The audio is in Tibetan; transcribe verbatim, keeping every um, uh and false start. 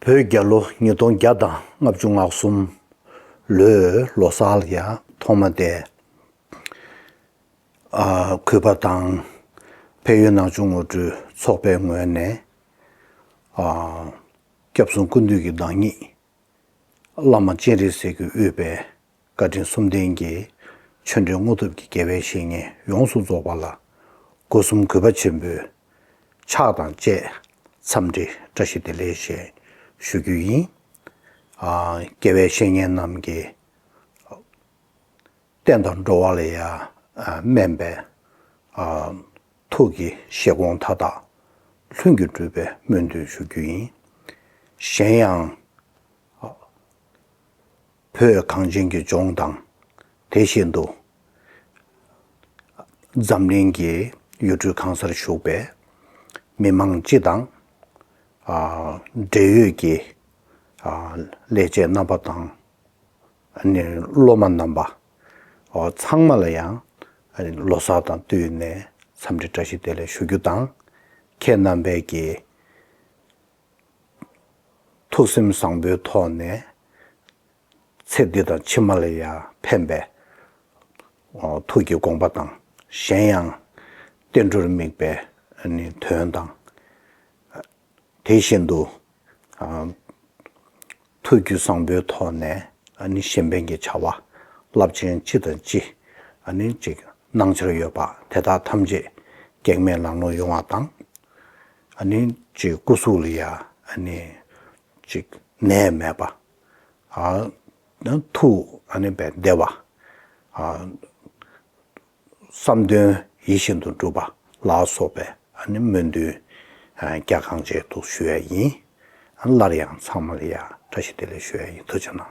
བོད་རྒྱལ་ལོ་ཉིས་སྟོང་བརྒྱ་དང་ལྔ་བཅུ་ང་གསུམ་ལོའི་ལོ་གསར་ལ་ཡང་ཐོག་མ་དེ། ཨ། གུས་པ་དང་བལ་ཡུལ་ནང་ཆོས་ངོ་སྤྲོད་ཚོགས་པའི་ངོས་ནས། ཨ། སྐྱབས་གསུམ་ཀུན་འདུས་ཀྱི་བདག་ཉིད་བླ་མ་སྤྱན་རས་གཟིགས་ཀྱིས་དབུས་པའི་བཀའ་དྲིན་གསུམ་ལྡན་གྱི་ཆོས་འབྲེལ་དངོས་སྟོབས་ཀྱི་དགེ་བའི་བཤེས་གཉེན་ཡོངས་སུ་རྫོགས་པ་ལ་སྒོ་གསུམ་གུས་པ་ཆེན་པོས་ཕྱག་དང་བཅས་འཚམས་འདྲི་བཀྲ་ཤིས་བདེ་ལེགས་ཞེས་ཞུ་རྒྱུ་ཡིན། ཨ། དགེ་བའི་བཤེས་གཉེན་རྣམས་ཀྱིས་བསྟན་དང་འགྲོ་བ་ལ་ཡང་སྨན་པའི་ཐུགས་ཀྱི་བཞེད་དགོངས་མཐའ་དག་ལྷུན་གྱིས་གྲུབ་པའི་སྨོན་འདུན་ཞུ་རྒྱུ་ཡིན། གཞན་ཡང་། བོད་གངས་ཅན་གྱི་ལྗོངས་དང་། དེ་བཞིན་དུ་འཛམ་གླིང་གི་ཡུལ་གྲུ་གང་སར་བཞུགས་པའི་མི་མང་སྤྱི་དང་། ཨ། འབྲེལ་ཡོད་ཀྱི། ཨ། ལས་བྱེད་རྣམ་པ་དང་། ཨ་ནི་སློབ་མ་རྣམ་པ། ཨོ། ཚང་མ་ལ་ཡང་། ཨ་ནི་ལོ་གསར་དང་བསྟུན་ནས་འཚམས་འདྲི་བཀྲ་ཤིས་བདེ་ལེགས་ཞུ་རྒྱུ་དང་། ཁྱེད་རྣམ་པས་ཀྱི་ཐུགས་སེམས་བཟང་པོའི་ཐོག་ནས་ཚེ་འདི་དང་ཕྱི་མ་ལ་ཡང་ཕན་པའི། ཨོ། ཐུགས་ཀྱི་དགོངས་པ་དང་། གཞན་ཡང་བསྟན་འགྲོར་དམིགས་པའི་ཨ་ནི་དོན་དང་། དེ་བཞིན་དུ། ཨ། ཐུགས་རྒྱུད་བཟང་པོའི་ཐོག་ནས་ཨ་ནི་གཞན་ཕན་གྱི་བྱ་བ་རླབས་ཆེན་སྤྱི་དང་སྤྱི། ཨ་ནི་ཅིག་གནང་འཆར་ཡོད་པ་དེ་དག་ཐམས་ཅད་གེགས་མེད་ལམ་ལྷོང་ཡོང་བ་དང་། ཨ་ནི་ཅིག་སྐུ་གཟུགས་ལ་ཡ་ཨ་ནི་ཅིག་ནད་མེད་པ། ཨ། ཐུགས་ཨ་ནི་བདེ་བ། ཨ། བསམ་དོན་ཡིད་བཞིན་དུ་འགྲུབ་པ་ལ་སོགས་པའི་ཨ་ནི་སྨོན་འདུན་རྒྱ་གང་ཆེ་དུ་ཞུ་ཡ་ཡིན། སླར་ཡང་ཚང་མ་ལ་ཡ་བཀྲ་ཤིས་བདེ་ལེགས་ཞུ་ཡ་ཡིན། ཐུགས་རྗེ་གནང་།